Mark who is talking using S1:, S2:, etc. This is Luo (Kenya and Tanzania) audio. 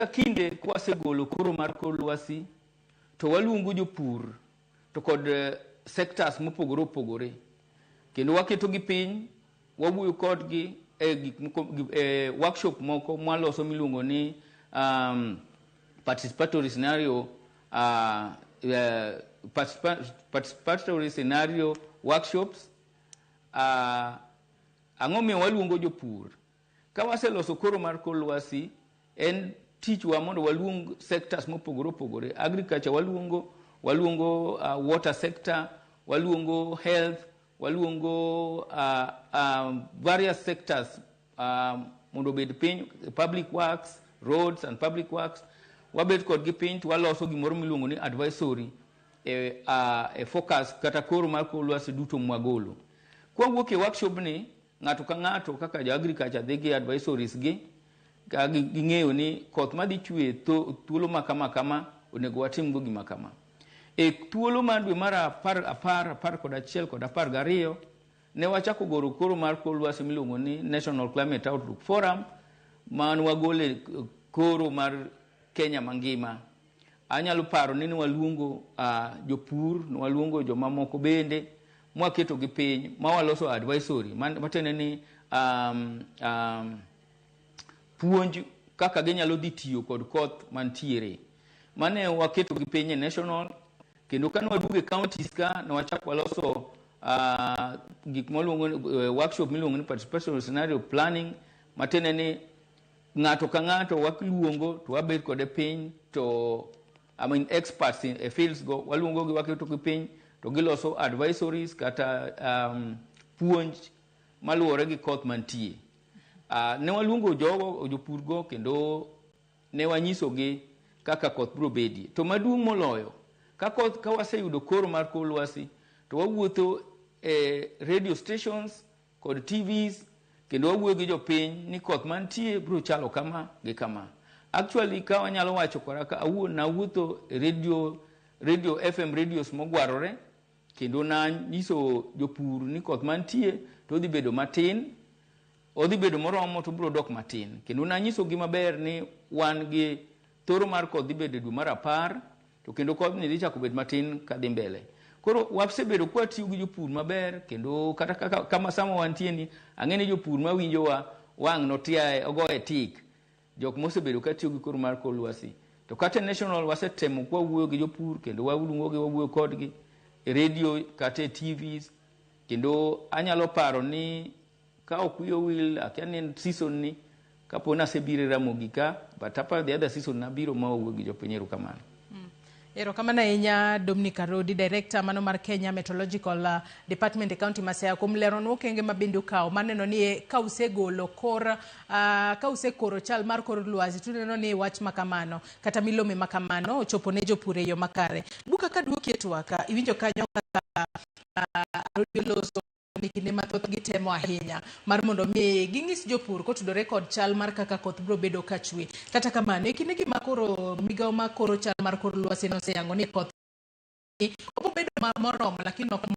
S1: ka kinde kwasegolo koro mar kor lwasi to waluongo jopur to kod sectors mopogore opogore kendo waketo gi piny, wawuoyo kodgi e gik moko, e workshop moko mwaloso miluongo ni participatory scenario workshops. Ang'o miyo waluongo jopur? Ka waseloso koro mar kor lwasi, en tichwa mondo waluong sectors mopogore opogore. Agriculture waluongo, water sector waluongo, health waluongo, various sectors mondo obed piny, public works, roads and public works. Wabet kodgi piny to waloso gimoro miluongo ni advisory e focus kata koro mar kor lwasi duto mwagolo. Kwawuok e workshop ni, ng'ato ka ng'ato kaka jo agriculture dhi gi advisories gi ka ging'eyo ni koth madhi chwe thuolo ma kama kama onego watim go gima kama. E thuolo mar dwe mar 10, 10, 11 kod 12 ne wachako goro koro mar kor lwasi miluongo ni National Climate Outlook Forum, man wagole koro mar Kenya mangima. Anyalo paro ni ne waluongo jopur, ne waluongo jomamoko bende, mwaketo gi piny ma waloso advisory matiende ni puonj kaka ginyalo dhi tiyo kod koth mantiere. Mane waketo gi piny e national, kendo kane waduogo e counties ka ne wachako waloso gik mwaluongo ni workshop miluongo ni participatory scenario planning, matiende ni ng'ato ka ng'ato waluongo to wabet kode piny to, I mean, experts in e fields go waluongo gi, waketo gi piny to giloso advisories kata puonj maluwore gi koth mantie. Ne waluongo jogo, jopur go, kendo ne wanyisogi kaka koth biro bedie. To maduong' moloyo, ka koth ka waseyudo koro mar kor lwasi to wawuotho e radio stations kod TVs kendo wawuoyo gi jopiny ni koth mantie biro chalo kama gi kama. Actually, ka wanyalo wacho kora ka awuon nawuotho e radio FM radios mogwarore kendo nanyiso jopur ni koth mantie to odhi bedo matin, odhi bedo moromo to biro dok matin. Kendo nanyisogi maber ni wan gi thoro mar koth dhi bedo e dwe mar 10 to kendo kodhni dhi chako bet matin kadhi mbele. Koro wasebedo kwatiyo gi jopur maber, kendo kata kaka kama sama wantie ni ang'e ni jopur mawinjowa wang' notiae ogoye tik jok mosebedo katiyo gi koro mar kor lwasi. To kata e national wasetemo kwawuoyo gi jopur kendo waluongogi, wawuoyo kodgi e radio kata e TVs. Kendo anyalo paro ni ka ok wiya owil, akia ni en season ni kapo ni asebiro e Ramogi ka, but aparo the other season nabiro ma wawuoyo gi jopiny. Erokamano.
S2: Erokamano ahinya, Dominic Arodi, Director mano mar Kenya Meteorological Department e county ma Siaya, kuom leronwa okenge ma bende ukawo maneno ni ka usegolo kor ka usekoro chal mar kor lwasi to uneno ni wach ma kamano kata milome ma kamano ochopo ne jopur e yo makare. Buka ka duoki e twak, iwinjo kanyo kaka Arodi oloso ni kinde mathoth gitemo ahinya mar mondo mi ging'is jopur kotudore kod chal mar kaka koth biro bedo ka chwe. Kata kamano, e kindegi ma koro migawo ma koro chal mar kor lwasi noseyango ni koth obiro bedo moromo lakini ok